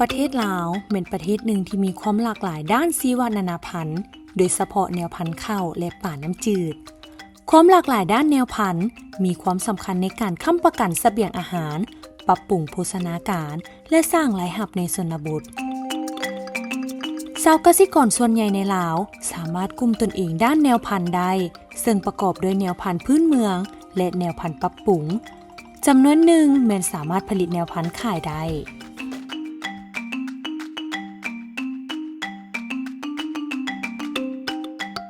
ປະເທດລາວແມ່ນປະເທດໜຶ່ງທີ່ມີຄວາມຫຼາກຫຼາຍດ້ານຊີວະນານາພັນ, ໂດຍສະເພາະແນວພັນເຂົ້າ ແລະ ປານ້ຳຈືດ. ຄວາມຫຼາກຫຼາຍດ້ານແນວພັນມີຄວາມສຳຄັນໃນການຄ້ຳປະກັນສະບຽງອາຫານ, ປັບປຸງໂພຊະນາການ ແລະ ສ້າງລາຍຮັບໃນຊົນນະບົດ. ຊາວກະສິກອນສ່ວນໃຫຍ່ໃນລາວສາມາດກຸ້ມຕົນເອງດ້ານແນວພັນໄດ້, ເຊິ່ງປະກອບດ້ວຍແນວພັນພື້ນເມືອງ ແລະ ແນວພັນປັບປຸງ. ຈຳນວນໜຶ່ງແມ່ນສາມາດຜະລິດແນວພັນຂາຍໄດ້.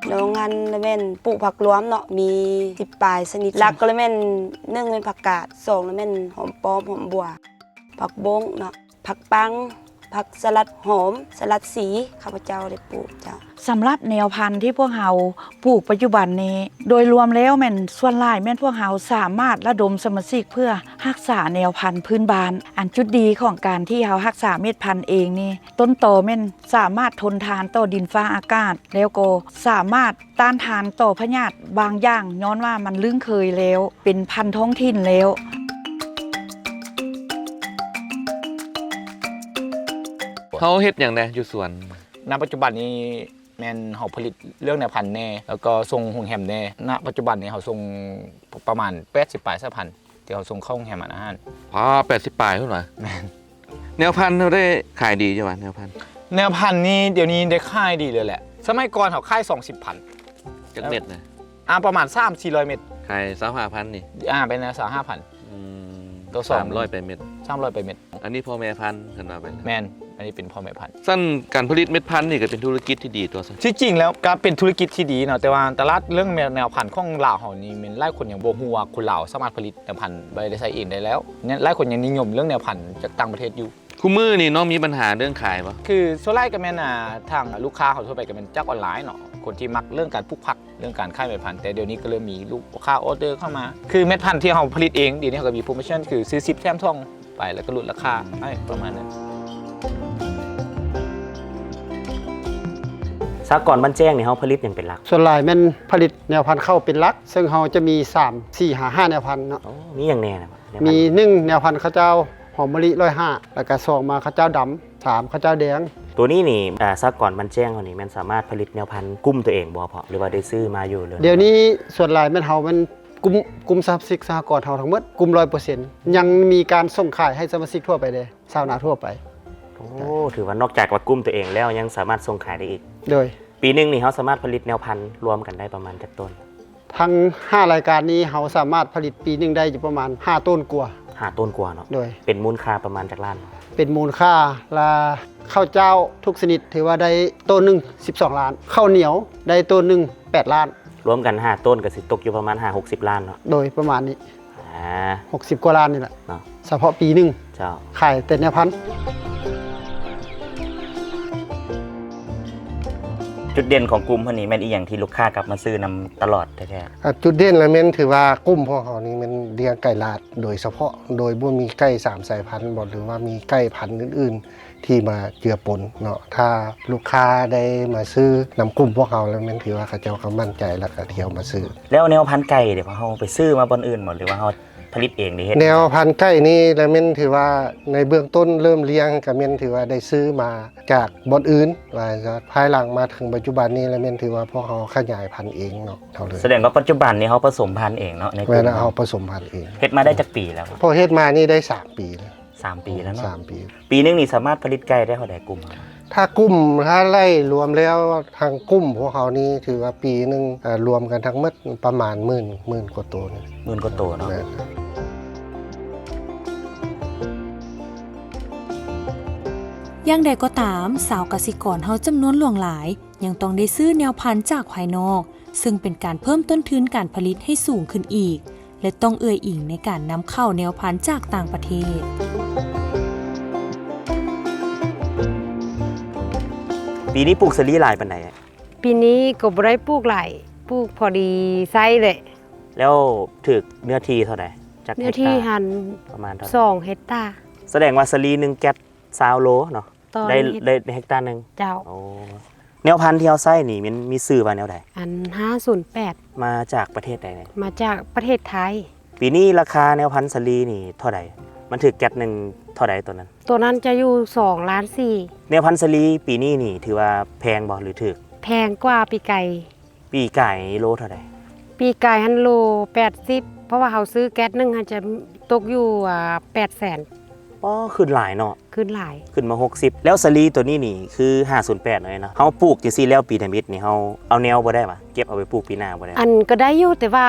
ໂລງງານລະແມ່ນປູກຜັກລວມເນາະ ມີສິບປາຍຊະນິດ. ຫຼັກກໍລະແມ່ນ ໜຶ່ງແມ່ນຜັກກາດ, ສອງລະແມ່ນຫອມປ້ອມ, ຫອມບົ່ວ, ຜັກບົ້ງເນາະ, ຜັກປັ້ງ, ຜັກສະຫຼັດຫອມ, ສະຫຼັດສີ ຂ້າພະເຈົ້າໄດ້ປູກເຈົ້າ. ສຳລັບແນວພັນທີ່ພວກເຮົາປູກປັດຈຸບັນນີ້ ໂດຍລວມແລ້ວແມ່ນສ່ວນຫຼາຍແມ່ນພວກເຮົາສາມາດລະດົມສະມາຊິກເພື່ອຮັກສາແນວພັນພື້ນບ້ານ. ອັນຈຸດດີຂອງການທີ່ເຮົາຮັກສາເມັດພັນເອງນີ້ ຕົ້ນຕໍແມ່ນສາມາດທົນທານຕໍ່ດິນຟ້າອາກາດ ແລ້ວກໍສາມາດ ຕ້ານທານຕໍ່ພະຍາດບາງຢ່າງ ຍ້ອນວ່າມັນລຶ້ງເຄີຍແລ້ວ ເປັນພັນທ້ອງຖິ່ນແລ້ວ. ເຮົາເຮັດຫຍັງແດ່ຢູ່ສວນ? ນະປັດຈຸບັນນີ້ແມ່ນເຮົາຜະລິດເລື່ອງແນວພັນແດ່ ແລ້ວກໍສົ່ງໂຮງແຮມແດ່. ນະປັດຈຸບັນນີ້ເຮົາສົ່ງປະມານແປດສິບປາຍສາຍພັນ ທີ່ເຮົາສົ່ງເຂົ້າໂຮງແຮມຮ້ານອາຫານ. ວ້າ ແປດສິບປາຍພຸ້ນຫວາ? ແມ່ນ. ແນວພັນເຮົາໄດ້ຂາຍດີຢູ່ຫວາ ແນວພັນ? ແນວພັນນີ້ດຽວນີ້ໄດ້ຂາຍດີເລີຍແຫຼະ. ສະໄໝກ່ອນເຮົາຂາຍສອງສິບພັນ. ຈັກເມັດນະ? ອ່າ ປະມານສາມສີ່ຮ້ອຍເມັດ. ຂາຍຊາວຫ້າພັນນີ້? ອ່າ ເປັນຊາວຫ້າພັນ. ອືມ ຕໍ່ສອງ ສາມຮ້ອຍປາຍເມັດ. ສາມຮ້ອຍປາຍເມັດ. ອັນນີ້ພໍ່ແມ່ພັນ ຄັນວ່າໄປແລ້ວ. ແມ່ນ. ອັນນີ້ເປັນພໍ່ແມ່ພັນ. ຊັ້ນການຜະລິດເມັດພັນນີ້ກໍເປັນທຸລະກິດທີ່ດີຕົວະຊັ້ນ? ທີ່ຈິງແລ້ວການເປັນທຸລະກິດທີ່ດີເນາະ, ແຕ່ວ່າຕະຫຼາດເລື່ອງແນວ ແນວພັນຂອງລາວເຮົານີ້ ແມ່ນຫຼາຍຄົນຍັງບໍ່ຮູ້ວ່າຄົນລາວສາມາດຜະລິດແນວພັນໄວ້ໄດ້ໃຊ້ເອງໄດ້ແລ້ວ. ແມ່ນຫຼາຍຄົນຍັງນິຍົມເລື່ອງແນວພັນຈາກຕ່າງປະເທດຢູ່. ຄູ່ມື້ນີ້ນ້ອງມີບັນຫາເລື່ອງຂາຍບໍ່? ຄືສ່ວນຫຼາຍກໍແມ່ນ ອ່າ ທາງລູກຄ້າເຮົາທົ່ວໄປກໍແມ່ນຈາກອອນລາຍເນາະ, ຄົນທີ່ມັກເລື່ອງການປູກຜັກ ເລື່ອງການຂາຍເມັດພັນ, ແຕ່ດຽວນີ້ກໍເລີ່ມມີລູກຄ້າອໍເດີເຂົ້າມາ. ຄືເມັດພັນທີ່ເຮົາຜະລິດເອງ ດຽວນີ້ເຮົາກໍມີໂປຣໂມຊັນ ຄືຊື້ສິບແຖມສອງໄປ ແລ້ວກໍຫຼຸດລາຄາໃຫ້ປະມານນັ້ນ. ສະຫະກອນບ້ານແຈ້ງນີ້ ເຮົາຜະລິດຫຍັງເປັນຫຼັກ? ສ່ວນຫຼາຍແມ່ນຜະລິດແນວພັນເຂົ້າເປັນຫຼັກ, ເຊິ່ງເຮົາຈະມີສາມ ສີ່ ຫາ ຫ້າແນວພັນເນາະ. ໂອ້ ມີຫຍັງແດ່ນະ? ແນວພັນ ມີ ໜຶ່ງ ແນວພັນເຂົ້າເຈົ້າຫອມມະລິ ຮ້ອຍຫ້າ ແລ້ວກະ ສອງ ມາເຂົ້າເຈົ້າດຳ, ສາມ ເຂົ້າເຈົ້າແດງ. ໂຕນີ້ນີ້ ອ່າ ສະຫະກອນບ້ານແຈ້ງເຮົານີ້ແມ່ນສາມາດຜະລິດແນວພັນກຸ້ມຕົວເອງບໍ່ພໍ່ ຫຼືວ່າໄດ້ຊື້ມາຢູ່ເລີຍ? ດຽວນີ້ສ່ວນຫຼາຍແມ່ນເຮົາແມ່ນ ກຸ່ມ ກຸ່ມສະມາຊິກສະຫະກອນເຮົາທັງໝົດ ກຸ້ມຮ້ອຍເປີເຊັນ, ຍັງມີການສົ່ງຂາຍໃຫ້ສະມາຊິກທົ່ວໄປເດ້ ຊາວນາທົ່ວໄປ. ໂອ້ ຖືວ່ານອກຈາກວ່າກຸ້ມຕົວເອງແລ້ວ ຍັງສາມາດສົ່ງຂາຍໄດ້ອີກ. ໂດຍ. ປີໜຶ່ງນີ້ເຮົາສາມາດຜະລິດແນວພັນລວມກັນໄດ້ປະມານຈັກໂຕນ? ທັງຫ້າລາຍການນີ້ ເຮົາສາມາດຜະລິດປີໜຶ່ງໄດ້ຢູ່ປະມານຫ້າໂຕນກວ່າ. ຫ້າໂຕນກວ່າເນາະ. ໂດຍ. ເປັນມູນຄ່າປະມານຈັກລ້ານ? ເປັນມູນຄ່າລະ ເຂົ້າເຈົ້າທຸກຊະນິດ ຖືວ່າໄດ້ໂຕນໜຶ່ງສິບສອງລ້ານ, ເຂົ້າໜຽວໄດ້ໂຕນໜຶ່ງແປດລ້ານ. ລວມກັນຫ້າໂຕນກໍຊິຕົກຢູ່ປະມານຫ້າຫົກສິບລ້ານເນາະ. ໂດຍ ປະມານນີ້. ອ່າ ຫົກສິບກວ່າລ້ານນີ້ແຫຼະເນາະ ສະເພາະປີໜຶ່ງ. ເຈົ້າ. ຂາຍແຕ່ແນວພັນ. ຈຸດເດັ່ນຂອງກຸ່ມເຮົານີ້ແມ່ນອີ່ຫຍັງທີ່ລູກຄ້າກັບມາຊື້ນຳຕະຫຼອດແທ້ໆ? ອ່າ ຈຸດເດັ່ນລະແມ່ນຖືວ່າກຸ່ມພວກເຮົານີ້ແມ່ນລ້ຽງໄກ່ລາດໂດຍສະເພາະ ໂດຍບໍ່ມີໄກ່ສາມສາຍພັນບໍ ຫຼືວ່າມີໄກ່ພັນອື່ນໆ ທີ່ມາເຈືອປົນເນາະ. ຖ້າລູກຄ້າໄດ້ມາຊື້ນຳກຸ່ມພວກເຮົາແລ້ວ ແມ່ນຖືວ່າເຂົາເຈົ້າກໍໝັ້ນໃຈ ແລ້ວກໍທ່ຽວມາຊື້. ແລ້ວແນວພັນໄກ່ເດ ເຮົາໄປຊື້ມາບ່ອນອື່ນບໍ ຫຼືວ່າເຮົາຜະລິດເອງໄດ້ເຮັດ? ແນວພັນໄກ່ນີ້ລະແມ່ນຖືວ່າໃນເບື້ອງຕົ້ນເລີ່ມລ້ຽງ ກໍແມ່ນຖືວ່າໄດ້ຊື້ມາຈາກບ່ອນອື່ນ ວ່າພາຍຫຼັງມາເຖິງປັດຈຸບັນນີ້ລະແມ່ນຖືວ່າພວກເຮົາຂະຫຍາຍພັນເອງເນາະ. ສະແດງວ່າປັດຈຸບັນນີ້ເຮົາປະສົມພັນເອງເນາະ ໃນກຸ່ມເຮົາປະສົມພັນເອງ. ເຮັດມາໄດ້ຈັກປີແລ້ວ? ພໍເຮັດມານີ້ໄດ້ສາມປີແລ້ວ. ສາມປີແລ້ວເນາະ. ສາມປີ. ປີໜຶ່ງນີ້ສາມາດຜະລິດໄກ່ໄດ້ເທົ່າໃດກຸ່ມ? ຖ້າກຸ່ມ ຖ້າໄລ່ລວມແລ້ວທັງກຸ່ມພວກເຮົານີ້ ຖືວ່າປີໜຶ່ງ ເອີ ລວມກັນທັງໝົດປະມານໝື່ນ ໝື່ນກວ່າໂຕນີ້. ໝື່ນກວ່າໂຕເນາະ. ແມ່ນ. ຢ່າງໃດກໍຕາມ, ຊາວກະສິກອນເຮົາຈຳນວນຫຼວງຫຼາຍ ຍັງຕ້ອງໄດ້ຊື້ແນວພັນຈາກພາຍນອກ, ເຊິ່ງເປັນການເພີ່ມຕົ້ນທຶນການຜະລິດໃຫ້ສູງຂຶ້ນອີກ ແລະ ຕ້ອງເອື້ອຍອີງໃນການນຳເຂົ້າແນວພັນຈາກຕ່າງປະເທດ. ປີນີ້ປູກສາລີຫຼາຍປານໃດ? ປີນີ້ກໍບໍ່ໄດ້ປູກຫຼາຍ, ປູກພໍດີໃຊ້ແຫຼະ. ແລ້ວຖືກເນື້ອທີ່ເທົ່າໃດ? ຈັກເຮັກຕາ? ເນື້ອທີ່ຫັ້ນປະມານເທົ່າໃດ? ສອງເຮັກຕາ. ສະແດງວ່າສາລີໜຶ່ງແກັດ ຊາວໂລເນາະ. ໄດ້ ໄດ້ເຮັກຕາໜຶ່ງ. ເຈົ້າ. ໂອ້ ແນວພັນທີ່ເຮົາໃຊ້ນີ້ມັນມີຊື່ວ່າແນວໃດ? ອັນ ຫ້າສູນແປດ. ມາຈາກປະເທດໃດ? ມາຈາກປະເທດໄທ. ປີນີ້ລາຄາແນວພັນສາລີນີ້ເທົ່າໃດ? ມັນຖືກແກັດໜຶ່ງເ ເທົ່າໃດໂຕນັ້ນ? ໂຕນັ້ນຈະຢູ່ສອງລ້ານສີ່. ແນວພັນສາລີປີນີ້ນີ້ຖືວ່າແພງບໍ່ ຫຼືຖືກ? ແພງກວ່າປີກາຍ. ປີກາຍໂລເທົ່າໃດ? ປີກາຍຫັ້ນໂລແປດສິບ ເພາະວ່າເຮົາຊື້ແກັດໜຶ່ງຫັ້ນຈະຕົກຢູ່ ອ່າ ແປດແສນ. ອໍ ຂຶ້ນຫຼາຍເນາະ. ຂຶ້ນຫຼາຍ. ຂຶ້ນມາຫົກສິບ. ແລ້ວສາລີໂຕນີ້ນີ້ຄືຫ້າສູນແປດເນາະ ເນາະ ເຮົາປູກຈັ່ງຊີ້ແລ້ວປີທຳອິດນີ້ ເຮົາເອົາແນວບໍ່ໄດ້ຫວາ? ເກັບເອົາໄປປູກປີໜ້າບໍ່ໄດ້? ອັນກໍໄດ້ຢູ່ ແຕ່ວ່າ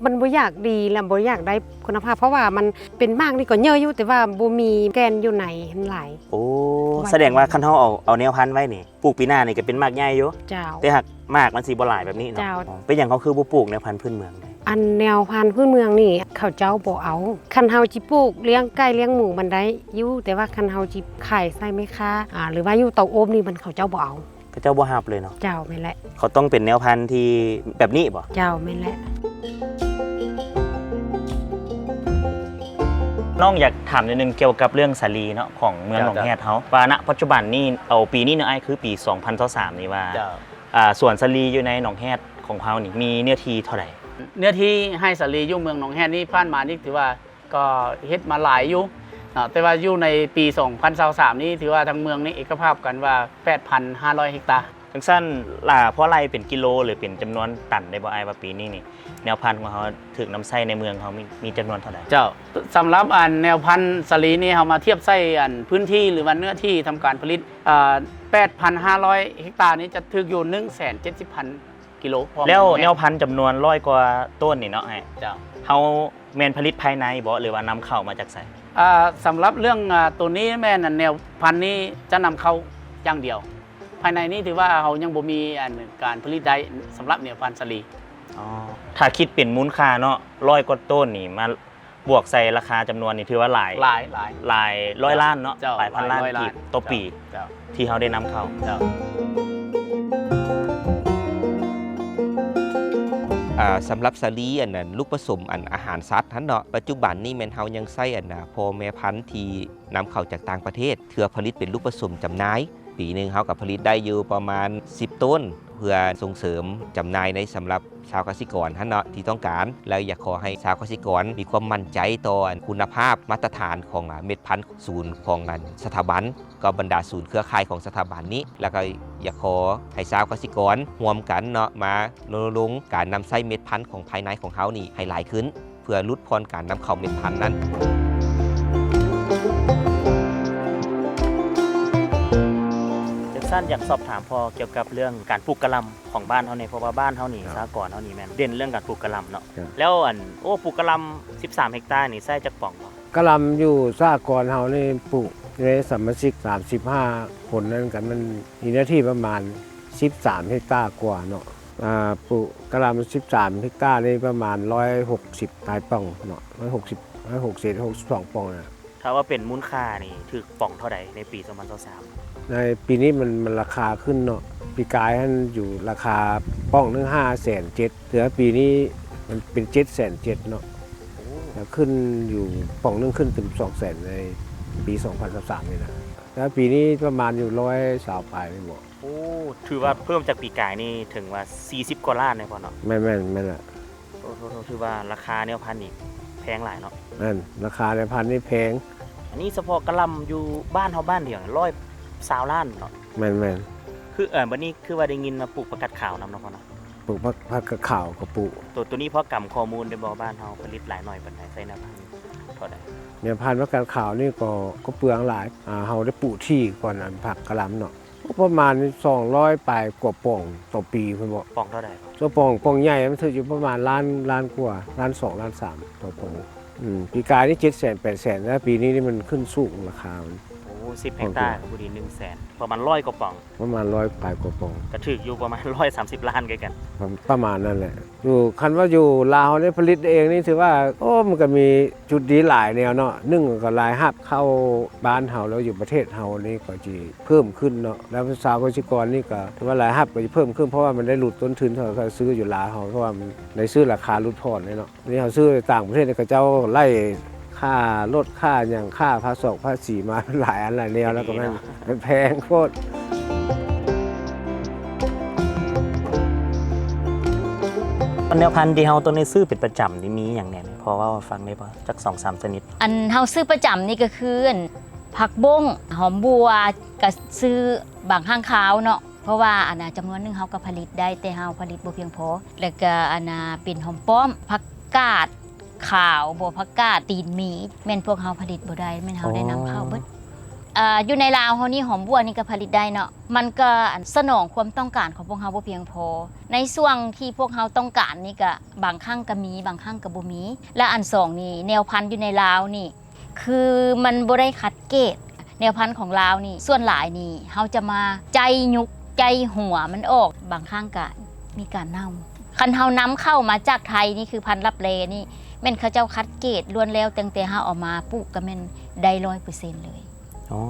ມັນບໍ່ຢາກດີ ແລະ ບໍ່ຢາກໄດ້ຄຸນນະພາບ ເພາະວ່າມັນເປັນໝາກນີ້ກໍເຍີະຢູ່ ແຕ່ວ່າບໍ່ມີແກ່ນຢູ່ໃນຫັ້ນຫຼາຍ. ໂອ້ ສະແດງວ່າຄັນເຮົາເອົາ ເອົາແນວພັນໄວ້ນີ້ ປູກປີໜ້ານີ້ກໍເປັນໝາກໃຫຍ່ຢູ່. ເຈົ້າ. ແຕ່ຫາກໝາກມັນຊິບໍ່ຫຼາຍແບບນີ້ເນາະ. ເຈົ້າ. ເປັນຫຍັງເຮົາຄືບໍ່ປູກແນວພັນພື້ນເມືອງ? ອັນແນວພັນພື້ນເມືອງນີ້ເຂົາເຈົ້າບໍ່ເອົາ. ຄັນເຮົາຊິປູກລ້ຽງໄກ່ລ້ຽງໝູມັນໄດ້ຢູ່ ແຕ່ວ່າຄັນເຮົາຊິຂາຍໃສ່ແມ່ຄ້າ ອາ ຫຼືວ່າຢູ່ເຕົາອົບນີ້ມັນເຂົາເຈົ້າບໍ່ເອົາ. ເຂົາເຈົ້າບໍ່ຮັບເລີຍເນາະ? ເຈົ້າ ແມ່ນແຫຼະ. ເຂົາຕ້ອງເປັນແນວພັນທີ່ແບບນີ້ບໍ່? ເຈົ້າ ແມ່ນແຫຼະ. ນ້ອງຢາກຖາມໜ້ອຍໜຶ່ງກ່ຽວກັບເລື່ອງສາລີເນາະ ຂອງເມືອງ ເຈົ້າ ໜອງແຮດເຮົາ ວ່າ ນະ ປັດຈຸບັນນີ້ ເອົາປີນີ້ເນາະອ້າຍ ຄືປີສອງພັນຊາວສາມນີ້ວ່າ ເຈົ້າ ອາ ສວນສາລີຢູ່ໃນໜອງແຮດຂອງເຮົານີ້ມີເນື້ອທີ່ເທົ່າໃດ? ເນື້ອທີ່ໄຮ່ສາລີຢູ່ເມືອງໜອງແຮດນີ້ຜ່ານມານີ້ຖືວ່າ ກໍເຮັດມາຫຼາຍຢູ່ເນາະ ແຕ່ວ່າຢູ່ໃນປີສອງພັນຊາວສາມນີ້ ຖືວ່າທາງເມືອງນີ້ເອກະພາບກັນວ່າແປດພັນຫ້າຮ້ອຍເຮັກຕາ. ຈັ່ງຊັ້ນ ລະ ພໍໄລ່ເປັນກິໂລ ຫຼື ເປັນຈຳນວນຕັນໄດ້ບໍ່ອ້າຍ ວ່າປີນີ້ນີ້ ແນວພັນຂອງເຮົາຖືກນຳໃຊ້ໃນເມືອງເຮົາມີ ມີຈຳນວນເທົ່າໃດ? ເຈົ້າ ສຳລັບອັນແນວພັນສາລີນີ້ ເຮົາມາທຽບໃສ່ອັນພື້ນທີ່ ຫຼືວ່າເນື້ອທີ່ທຳການຜະລິດ ອາ ແປດພັນຫ້າຮ້ອຍເຮັກຕານີ້ ຈະຖືກຢູ່ໜຶ່ງແສນເຈັດສິບພັນ ກິໂລ. ແລ້ວແນວພັນຈຳນວນຮ້ອຍກວ່າຕົ້ນນີ້ເນາະອ້າຍ ເຈົ້າ ເຮົາແມ່ນຜະລິດພາຍໃນບໍ່ ຫຼືວ່ານຳເຂົ້າມາຈາກໃສ? ອ່າ ສຳລັບເລື່ອງ ອ່າ ໂຕນີ້ແມ່ນ ອັນແນວພັນນີ້ຈະນຳເຂົ້າຢ່າງດຽວ ພາຍໃນນີ້ຖືວ່າເຮົາຍັງບໍ່ມີ ອັນ ການຜະລິດໄດ້ ສຳລັບແນວພັນສາລີ. ອໍ ຖ້າຄິດເປັນມູນຄ່າເນາະ ຮ້ອຍກວ່າຕົ້ນນີ້ ມາບວກໃສ່ລາຄາຈຳນວນນີ້ ຖືວ່າຫຼາຍ ຫຼາຍ ຫຼາຍ ຫຼາຍຮ້ອຍລ້ານເນາະ ເຈົ້າ ຫຼາຍພັນລ້ານກີບຕໍ່ປີ. ເຈົ້າ ທີ່ເຮົາໄດ້ນຳເຂົ້າ. ເຈົ້າ. ອ່າ ສຳລັບສາລີ ອັນນັ້ນ ລູກປະສົມ ອັນ ອາຫານສັດຫັ້ນເນາະ ປັດຈຸບັນນີ້ແມ່ນເຮົາຍັງໃຊ້ ອັນ ນາ ພໍ່ແມ່ພັນທີ່ນຳເຂົ້າຈາກຕ່າງປະເທດ ເພື່ອຜະລິດເປັນລູກປະສົມຈຳໜ່າຍ. ປີໜຶ່ງເຮົາກໍຜະລິດໄດ້ຢູ່ປະມານສິບໂຕນ ເພື່ອສົ່ງເສີມຈຳໜ່າຍໃນ ສຳລັບຊາວກະສິກອນຫັ້ນເນາະ ທີ່ຕ້ອງການ ແລ້ວຢາກຂໍໃຫ້ຊາວກະສິກອນມີຄວາມໝັ້ນໃຈຕໍ່ ອັນ ຄຸນນະພາບມາດຕະຖານຂອງ ອາ ເມັດພັນສູນຂອງ ອັນ ສະຖາບັນ ກັບບັນດາສູນເຄືອຂ່າຍຂອງສະຖາບັນນີ້ ແລ້ວກໍຢາກຂໍໃຫ້ຊາວກະສິກອນຮ່ວມກັນເນາະ ມາລົນນະລົງການນຳໃຊ້ເມັດພັນຂອງພາຍໃນຂອງເຮົານີ້ໃຫ້ຫຼາຍຂຶ້ນ ເພື່ອຫຼຸດຜ່ອນການນຳເຂົ້າເມັດພັນນັ້ນ. ຈັ່ງຊັ້ນ ຢາກສອບຖາມພໍ່ກ່ຽວກັບເລື່ອງການປູກກະຫຼ່ຳຂອງບ້ານເຮົານີ້ ເພາະວ່າບ້ານເຮົານີ້ ເຈົ້າ ສະຫະກອນເຮົານີ້ແມ່ນເດັ່ນເລື່ອງການປູກກະຫຼ່ຳເນາະ. ເຈົ້າ. ແລ້ວ ອັນ ໂອ້ ປູກກະຫຼ່ຳສິບສາມເຮັກຕານີ້ ໃຊ້ຈັກປ່ອງ? ກະຫຼ່ຳຢູ່ສະຫະກອນເຮົານີ້ປູກໃນສະມາຊິກສາມສິບຫ້າຄົນນັ້ນ ກໍມັນມີເນື້ອທີ່ປະມານສິບສາມເຮັກຕາກວ່າເນາະ. ອ່າ ປູກກະຫຼ່ຳສິບສາມເຮັກຕານີ້ປະມານຮ້ອຍຫົກສິບປາຍປ່ອງເນາະ ຮ້ອຍຫົກສິບ ຮ້ອຍຫົກສິບ ຫົກສິບສອງປ່ອງນະ. ຖ້າວ່າເປັນມູນຄ່ານີ້ຖືກປ່ອງເທົ່າໃດໃນປີສອງພັນຊາວສາມ? ໃນປີນີ້ມັນ ມັນລາຄາຂຶ້ນເນາະ ປີກາຍຫັ້ນຢູ່ລາຄາປ່ອງໜຶ່ງຫ້າແສນເຈັດ ແຕ່ວ່າປີນີ້ມັນເປັນເຈັດແສນເຈັດເນາະ. ໂອ້ ແລ້ວຂຶ້ນຢູ່ປ່ອງໜຶ່ງຂຶ້ນເປັນສອງແສນໃນປີສອງພັນຊາວສາມນີ້ນະ ແລ້ວປີນີ້ປະມານຢູ່ຮ້ອຍຊາວປາຍນີ້ບໍ? ໂອ້ ຖືວ່າເພີ່ມຈາກປີກາຍນີ້ເຖິງວ່າສີ່ສິບກວ່າລ້ານແລ້ວເນາະ. ແມ່ນໆ ແມ່ນລະ. ໂອ້ໂຫ ຖືວ່າລາຄາແນວພັນນີ້ແພງຫຼາຍເນາະ. ແມ່ນ ລາຄາແນວພັນນີ້ແພງ. ອັນນີ້ສະເພາະກະຫຼ່ຳຢູ່ບ້ານເຮົາບ້ານດຽວ ຮ້ອຍຊາວລ້ານເນາະ. ແມ່ນໆ. ຄື ເອີ ບັດນີ້ຄືວ່າໄດ້ຍິນວ່າປູກຜັກກາດຂາວນຳເນາະພໍ່ເນາະ. ປູກຜັກ ຜັກກາດຂາວກໍປູກ. ໂຕ ໂຕນີ້ພໍກຳຂໍ້ມູນໄດ້ບໍ່ ບ້ານເຮົາຜະລິດຫຼາຍໜ້ອຍປານໃດ ໃຊ້ແນວພັນເທົ່າໃດ? ແນວພັນຜັກກາດຂາວນີ້ກໍ ກໍເປືອງຫຼາຍ. ອ່າ ເຮົາໄດ້ປູກຖີ່ກ່ອນ ອັນ ຜັກກະຫຼ່ຳເນາະ ກໍປະມານສອງຮ້ອຍປາຍກວ່າປ່ອງຕໍ່ປີພຸ້ນບໍ. ປ່ອງເທົ່າໃດ? ຕົວປ່ອງ ປ່ອງໃຫຍ່ມັນຖືກຢູ່ປະມານລ້ານ ລ້ານກວ່າ ລ້ານສອງ ລ້ານສາມຕໍ່ປ່ອງ. ອືມ ປີກາຍນີ້ເຈັດແສນ ແປດແສນ ແລ້ວປີນີ້ນີ້ມັນຂຶ້ນສູງລາຄາມັນ. ໂອ້ ສິບເຮັກຕາກໍພໍດີໜຶ່ງແສນ ປະມານຮ້ອຍກວ່າປ່ອງ. ປະມານຮ້ອຍປາຍກວ່າປ່ອງ ກໍຖືກຢູ່ປະມານຮ້ອຍສາມສິບລ້ານຄືກັນ. ປະ ປະມານນັ້ນແຫຼະ. ຢູ່ ຄັນວ່າຢູ່ລາວເຮົານີ້ຜະລິດເອງນີ້ຖືວ່າ ໂອ້ ມັນກໍມີຈຸດດີຫຼາຍແນວເນາະ. ໜຶ່ງກໍລາຍຮັບເຂົ້າບ້ານເຮົາ ແລ້ວຢູ່ປະເທດເຮົານີ້ກໍຊິເພີ່ມຂຶ້ນເນາະ ແລ້ວຊາວກະສິກອນນີ້ກໍຖືວ່າລາຍຮັບກໍຊິເພີ່ມຂຶ້ນ ເພາະວ່າມັນໄດ້ຫຼຸດຕົ້ນທຶນ ເຮົາ ເຮົາຊື້ຢູ່ລາວເຮົາ ເພາະວ່າໄດ້ຊື້ລາຄາຫຼຸດຜ່ອນເດ້ເນາະ. ນີ້ເຮົາຊື້ຕ່າງປະເທດ ເຂົາເຈົ້າໄລ່ຄ່າລົດ ຄ່າຫຍັງ ຄ່າພາສອກພາສີມາຫຼາຍອັນຫຼາຍແນວ ແລ້ວກໍແມ່ນ ແພງໂພດ. ແນວພັນທີ່ເຮົາຕ້ອງໄດ້ຊື້ເປັນປະຈຳນີ້ມີຫຍັງແດ່? ພໍເວົ້າໃຫ້ຟັງໄດ້ບໍ່ ຈັກສອງສາມຊະນິດ? ອັນເຮົາຊື້ປະຈຳນີ້ກໍຄື ອັນ ຜັກບົ້ງ ຫອມບົ່ວ ກະຊື້ບາງຄັ້ງຄາວເນາະ ເພາະວ່າອັນນ່າ ຈຳນວນໜຶ່ງເຮົາກະຜະລິດໄດ້ ແຕ່ເຮົາຜະລິດບໍ່ພຽງພໍ ແລ້ວກະອັນນ່າ ເປັນຫອມປ້ອມ ຜັກກາດຂາວບໍ ຜັກກາດຕີນໝີ ແມ່ນພວກເຮົາຜະລິດບໍ່ໄດ້ ແມ່ນເຮົາໄດ້ນຳເຂົ້າເບິດ. ເອີ ຢູ່ໃນລາວເຮົານີ້ ຫອມບົ່ວນີ້ກະຜະລິດໄດ້ເນາະ ມັນກະອັນສະໜອງຄວາມຕ້ອງການຂອງພວກເຮົາບໍ່ພຽງພໍ ໃນຊ່ວງທີ່ພວກເຮົາຕ້ອງການນີ້ກະ ບາງຄັ້ງກະມີ ບາງຄັ້ງກະບໍ່ມີ ແລະ ອັນສອງນີ້ ແນວພັນຢູ່ໃນລາວນີ້ ຄືມັນບໍ່ໄດ້ຄັດເກດ ແນວພັນຂອງລາວນີ້ ສ່ວນຫຼາຍນີ້ ເຮົາຈະມາໄຈຍຸກໄຈຫົວມັນອອກ ບາງຄັ້ງກະມີການເນົ່າ. ຄັນເຮົານຳເຂົ້າມາຈາກໄທນີ້ ຄືພັນລັບແລນີ້ ແມ່ນເຂົາເຈົ້າຄັດເກດລ້ວນແລ້ວ ຕັ້ງແຕ່ເຮົາເອົາມາປູກກະແມ່ນໄດ້ຮ້ອຍເປີເຊັນເລີຍ. ອໍ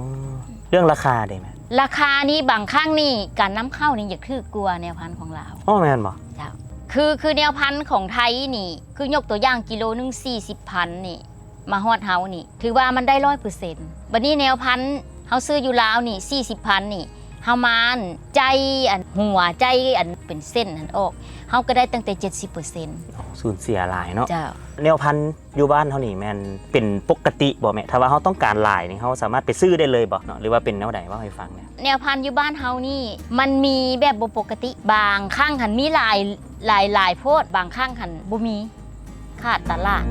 ເລື່ອງລາຄາເດແມ່? ລາຄານີ້ບາງຄັ້ງນີ້ ການນຳເຂົ້ານີ້ຢາກຖືກກວ່າແນວພັນຂອງລາວ. ອໍ ແມ່ນບໍ? ເຈົ້າ ຄື ຄືແນວພັນຂອງໄທນີ້ ຄືຍົກຕົວຢ່າງກິໂລໜຶ່ງສີ່ສິບພັນນີ້ ມາຮອດເຮົານີ້ ຖືວ່າມັນໄດ້ຮ້ອຍເປີເຊັນ. ບາດນີ້ແນວພັນເຮົາຊື້ຢູ່ລາວນີ້ສີ່ສິບພັນນີ້ ເຮົາມາໄຈອັນຫົວ ໄຈອັນເປັນເສັ້ນຫັ້ນອອກ ເຮົາກະໄດ້ຕັ້ງແຕ່ເຈັດສິບເປີເຊັນ. ໂອ້ ສູນເສຍຫຼາຍເນາະ. ເຈົ້າ. ແນວພັນຢູ່ບ້ານເຮົານີ້ແມ່ນເປັນປົກກະຕິບໍແມ່? ຖ້າວ່າເຮົາຕ້ອງການຫຼາຍນີ້ ເຮົາສາມາດໄປຊື້ໄດ້ເລີຍບໍເນາະ ຫຼືວ່າເປັນແນວໃດ? ເວົ້າໃຫ້ຟັງແດ່. ແນວພັນຢູ່ບ້ານເຮົານີ້ ມັນມີແບບບໍ່ປົກກະຕິ ບາງຄັ້ງຫັ້ນມີຫຼາຍ ຫຼາຍ ຫຼາຍໂພດ ບາງຄັ້ງຫັ້ນບໍ່ມີ ຂາດຕະຫຼາດ.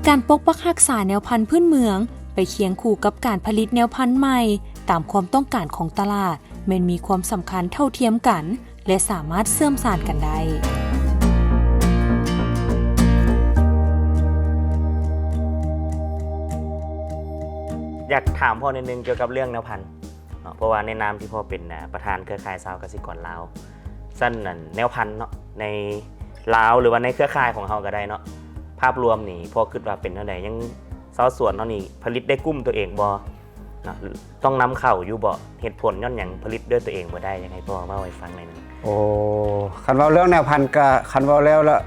ການປົກປັກຮັກສາແນວພັນພື້ນເມືອງ ໄປຄຽງຄູ່ກັບການຜະລິດແນວພັນໃໝ່ ຕາມຄວາມຕ້ອງການຂອງຕະຫຼາດ ແມ່ນມີຄວາມສຳຄັນເທົ່າທຽມກັນ ແລະ ສາມາດເຊື່ອມສານກັນໄດ້. ຢາກຖາມພໍ່ໜ້ອຍໜຶ່ງກ່ຽວກັບເລື່ອງແນວພັນເນາະ ເພາະວ່າໃນນາມທີ່ພໍ່ເປັນ ອາ ປະທານເຄືອຂ່າຍຊາວກະສິກອນລາວ ຊັ້ນ ອັນ ແນວພັນເນາະ ໃນລາວ ຫຼືວ່າໃນເຄືອຂ່າຍຂອງເຮົາກະໄດ້ເນາະ ພາບລວມນີ້ພໍ່ຄິດວ່າເປັນແນວໃດ? ຍັງ ຊາວສວນເຮົານີ້ຜະລິດໄດ້ກຸ້ມໂຕເອງບໍ່ເນາະ? ຕ້ອງນຳເຂົ້າຢູ່ບໍ່? ເຫດຜົນຍ້ອນຫຍັງຜະລິດດ້ວຍໂຕເອງບໍ່ໄດ້? ຢາກໃຫ້ພໍ່ເວົ້າໃຫ້ຟັງໜ້ອຍໜຶ່ງ. ໂອ້ ຄັນເວົ້າເລື່ອງແນວພັນກະ ຄັນເວົ້າແລ້ວລະ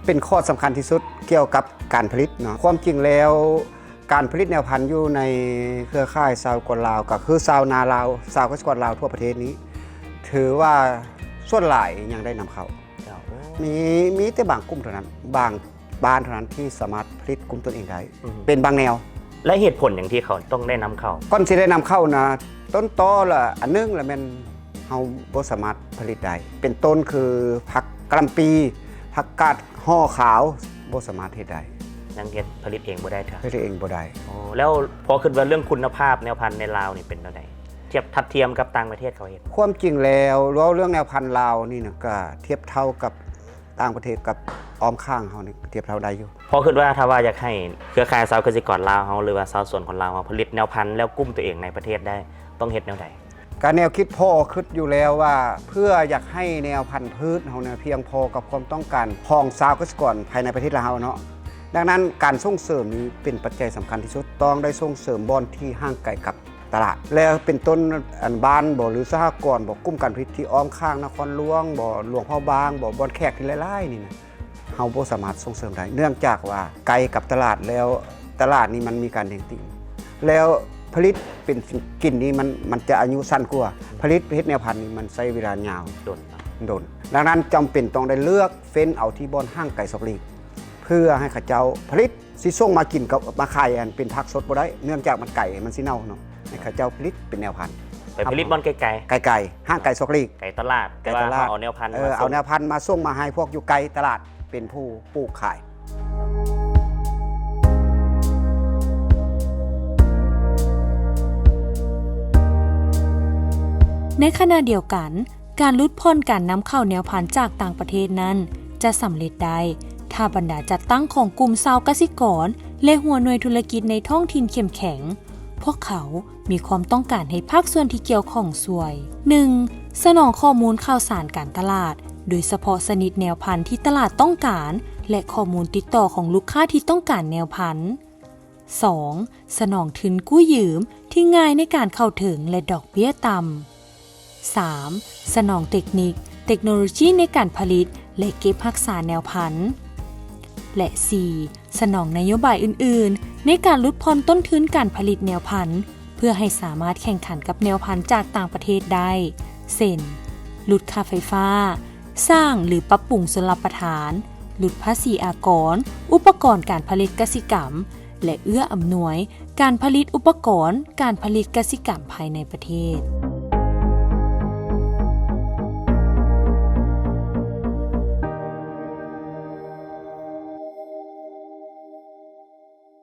ເປັນຂໍ້ສຳຄັນທີ່ສຸດກ່ຽວກັບການຜະລິດເນາະ. ຄວາມຈິງແລ້ວ ການຜະລິດແນວພັນຢູ່ໃນເຄືອຂ່າຍຊາວກອນລາວ ກະຄືຊາວນາລາວ ຊາວກະສິກອນລາວທົ່ວປະເທດນີ້ ຖືວ່າສ່ວນຫຼາຍຍັງໄດ້ນຳເຂົ້າ. ເຈົ້າ. ມີ ມີແຕ່ບາງກຸ່ມເທົ່ານັ້ນ ບາງ ບ້ານເທົ່ານັ້ນທີ່ສາມາດຜະລິດກຸ້ມຕົນເອງໄດ້ ອືມ ເປັນບາງແນວ. ແລະ ເຫດຜົນຫຍັງທີ່ເຂົາຕ້ອງໄດ້ນຳເຂົ້າ? ກ່ອນຊິໄດ້ນຳເຂົ້ານະ ຕົ້ນຕໍລະອັນໜຶ່ງລະແມ່ນເຮົາບໍ່ສາມາດຜະລິດໄດ້ ເປັນຕົ້ນຄືຜັກກະຫຼ່ຳປີ ຜັກກາດຫໍ່ຂາວ ບໍ່ສາມາດເຮັດໄດ້. ຍັງເຮັດຜະລິດເອງບໍ່ໄດ້ເທື່ອ? ຜະລິດເອງບໍ່ໄດ້. ໂອ້ ແລ້ວພໍ່ຄິດວ່າເລື່ອງຄຸນນະພາບແນວພັນໃນລາວນີ້ເປັນແນວໃດ? ທຽບ ທັດທຽມກັບຕ່າງປະເທດເຂົາເຮັດ? ຄວາມຈິງແລ້ວ ເວົ້າເລື່ອງແນວພັນລາວນີ້ນະ ກະທຽບເທົ່າກັບ ຕ່າງປະເທດກັບອ້ອມຂ້າງເຮົານີ້ທຽບເທົ່າໄດ້ຢູ່. ພໍ່ຄິດວ່າຖ້າວ່າຢາກໃຫ້ເຄືອຂ່າຍຊາວກະສິກອນລາວເຮົາ ຫຼືວ່າຊາວສວນຂອງລາວເຮົາຜະລິດແນວພັນແລ້ວກຸ້ມໂຕເອງໃນປະເທດໄດ້ ຕ້ອງເຮັດແນວໃດ? ກະແນວຄິດພໍ່ຄິດຢູ່ແລ້ວວ່າ ເພື່ອຢາກໃຫ້ແນວພັນພືດເຮົານີ້ພຽງພໍກັບຄວາມຕ້ອງການຂອງຊາວກະສິກອນພາຍໃນປະເທດລາວເຮົາເນາະ. ດັ່ງນັ້ນ ການສົ່ງເສີມນີ້ເປັນປັດໄຈສຳຄັນທີ່ສຸດ ຕ້ອງໄດ້ສົ່ງເສີມບ່ອນທີ່ຫ່າງໄກກັບ ຕະຫຼາດ ແລະ ເປັນຕົ້ນ ອັນ ບ້ານບໍ ຫຼື ສະຫະກອນບໍ ກຸ່ມການຜະລິດທີ່ອ້ອມຂ້າງນະຄອນຫຼວງບໍ ຫຼວງພະບາງບໍ ບ່ອນແຂກທີ່ຫຼາຍໆນີ້ນະ ເຮົາບໍ່ສາມາດສົ່ງເສີມໄດ້ ເນື່ອງຈາກວ່າໄກກັບຕະຫຼາດ ແລ້ວຕະຫຼາດນີ້ມັນມີການແຍ່ງຕີນ ແລ້ວຜະລິດເປັນກິນນີ້ມັນ ມັນຈະອາຍຸສັ້ນກວ່າ ຜະລິດເຮັດແນວພັນນີ້ມັນໃຊ້ເວລາຍາວ ດົນ ດົນ. ດັ່ງນັ້ນ ຈຳເປັນຕ້ອງໄດ້ເລືອກເຟ້ນເອົາທີ່ບ່ອນຫ່າງໄກສອກຫຼີກ ເພື່ອໃຫ້ເຂົາເຈົ້າຜະລິດ ຊິສົ່ງມາກິນກັບມາຂາຍ ອັນ ເປັນຜັກສົດບໍ່ໄດ້ ເນື່ອງຈາກມັນໄກ ມັນຊິເນົ່າເນາະ. ໃຫ້ເຂົາເຈົ້າຜະລິດເປັນແນວພັນ ໄປຜະລິດບ່ອນໄກໆ ໄກໆ ຫ່າງໄກສອກຫຼີກ ໄກຕະຫຼາດ ແຕ່ວ່າເຮົາເອົາແນວພັນ ເອີ ມາສົ່ງ ເອົາແນວພັນມາສົ່ງມາໃຫ້ພວກຢູ່ໃກ້ຕະຫຼາດ ເປັນຜູ້ປູກຂາຍ. ໃນຂະນະດຽວກັນ ການຫຼຸດຜ່ອນການນຳເຂົ້າແນວພັນຈາກຕ່າງປະເທດນັ້ນ ຈະສຳເລັດໄດ້ ຖ້າບັນດາຈັດຕັ້ງຂອງກຸ່ມຊາວກະສິກອນ ແລະ ຫົວໜ່ວຍທຸລະກິດໃນທ້ອງຖິ່ນເຂັ້ມແຂງ. ພວກເຂົາມີຄວາມຕ້ອງການໃຫ້ພາກສ່ວນທີ່ກ່ຽວຂ້ອງຊ່ວຍ. ໜຶ່ງ ສະໜອງຂໍ້ມູນຂ່າວສານການຕະຫຼາດ, ໂດຍສະເພາະຊະນິດແນວພັນທີ່ຕະຫຼາດຕ້ອງການ ແລະ ຂໍ້ມູນຕິດຕໍ່ຂອງລູກຄ້າທີ່ຕ້ອງການແນວພັນ. ສອງ ສະໜອງທຶນກູ້ຢືມທີ່ງ່າຍໃນການເຂົ້າເຖິງ ແລະ ດອກເບ້ຍຕ່ຳ. ສາມ ສະໜອງເຕັກນິກ, ເຕັກໂນໂລຊີໃນການຜະລິດ ແລະ ເກັບຮັກສາແນວພັນ. ແລະ ສີ່ ສະໜອງນະໂຍບາຍອື່ນໆ ໃນການຫຼຸດຜ່ອນຕົ້ນທຶນການຜະລິດແນວພັນ ເພື່ອໃຫ້ສາມາດແຂ່ງຂັນກັບແນວພັນຈາກຕ່າງປະເທດໄດ້ ເຊັ່ນ ຫຼຸດຄ່າໄຟຟ້າ, ສ້າງ ຫຼື ປັບປຸງຊົນລະປະທານ, ຫຼຸດພາສີອາກອນ, ອຸປະກອນການຜະລິດກະສິກຳ, ແລະ ເອື້ອອຳນວຍການຜະລິດອຸປະກອນການຜະລິດກະສິກຳພາຍໃນປະເທດ.